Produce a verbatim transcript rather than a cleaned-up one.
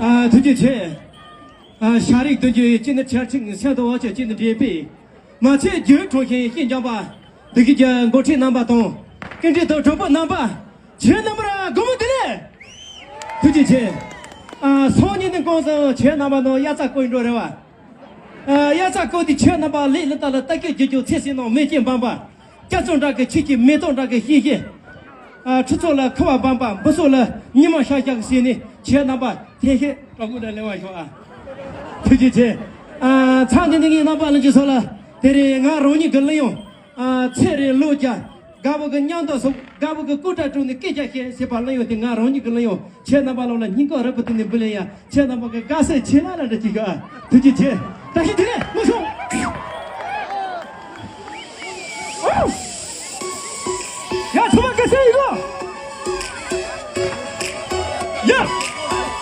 ཨ། ཐུགས་རྗེ་ཆེ། ཨ། ཤ་རིགས་བདུན་ཅུ་ཡི་སྤྱི་ནི་ཆར་ཆིག་སེམས་དུ་འོ་ཆེ་སྤྱི་ནི་འདྲེས་པས། མ་ཚད་རྒྱུད་ཁྲོ་ཞིང་ཤིན་སྦྱངས་པ། འདི་གི་རྒྱ་འགོ་ཁྲིད་རྣམ་པ་དང་། སྐུ་མགྲོན་དང་གྲོགས་པོ་རྣམ་པ། ཁྱེད་རྣམ་པར་དགོང་མོ་བདེ་ལེགས། ཐུགས་རྗེ་ཆེ། ཨ། སང་ཉིན་ནི་ཁོང་ཚོ་ཁྱེད་རྣམ་པ་ནང་དབྱར་རྩྭ་བརྐོ་ཡི་འགྲོ་རེད་བ། ཨ། དབྱར་རྩྭ་བརྐོ་དུས་ཁྱེད་རྣམ་པ་ལས་ལ་ལྟ་ལ་ལྟ་སྐད་རྒྱུ་རྒྱུ་ཚེ་སྲིད་ནང་མེ་ལྕེ་འབམ་པ། སྐྱ་བཙུན་འདྲ་གི་ཁྱི་ཁྱི་མེ་ཏོག་འདྲ་གི་ཤི་ཤི། ཨ། ཁྲི་ཚོ་ལ་ཁུ་བ་འབམ་པ་འབུ་སོ་ལ་ཉི་མ་ཤར་ཤར་གི་ཟེར་ནས་ཁྱེད་རྣམ་པ་ཐེ་ཤེ་སྤྲང་པོ་འདྲ་ལེན་བ་ཤོག་ཨ། ཐུགས་རྗེ་ཆེ། ཨ། ཚང་འདི་ནི་ངའི་རྣམ་པ་ལ་ཅི་སོ་ལ། དེ་རིང་ང་རང་ཉིད་ཀྱི་གླུ་དབྱངས། ཨ། ཚེ་རིང་ལོ་བརྒྱ། དགའ་བོ་གི་མཉམ་དུ་སོང་དགའ་བོ་གི་སྐུ་དྲག་དྲུང་ནས་སྐད་ཆ་བཤད་ཟེར་བ་གླུ་དབྱངས་དེ་ང་རང་ཉིད་ཀྱི་གླུ་དབྱངས་ཁྱེད་རྣམ་པ་ལོ་ལ་སྙིང་ཁོག་རབ་པོ་དེ་ནས་འབུལ་ལེ་ཡ། ཁྱེད་རྣམ་པ་གི་དགའ་སེམས་ཆེ་ལ་ལ་འདྲ་ཅིག་ཤོག་ཨ། ཐུགས་རྗེ་ཆེ། བཀྲ་ཤིས་བདེ་ལེགས་མ་སོང་། ཡ་ཚོ་བ་དགའ་སེ་ཡིན་གོ།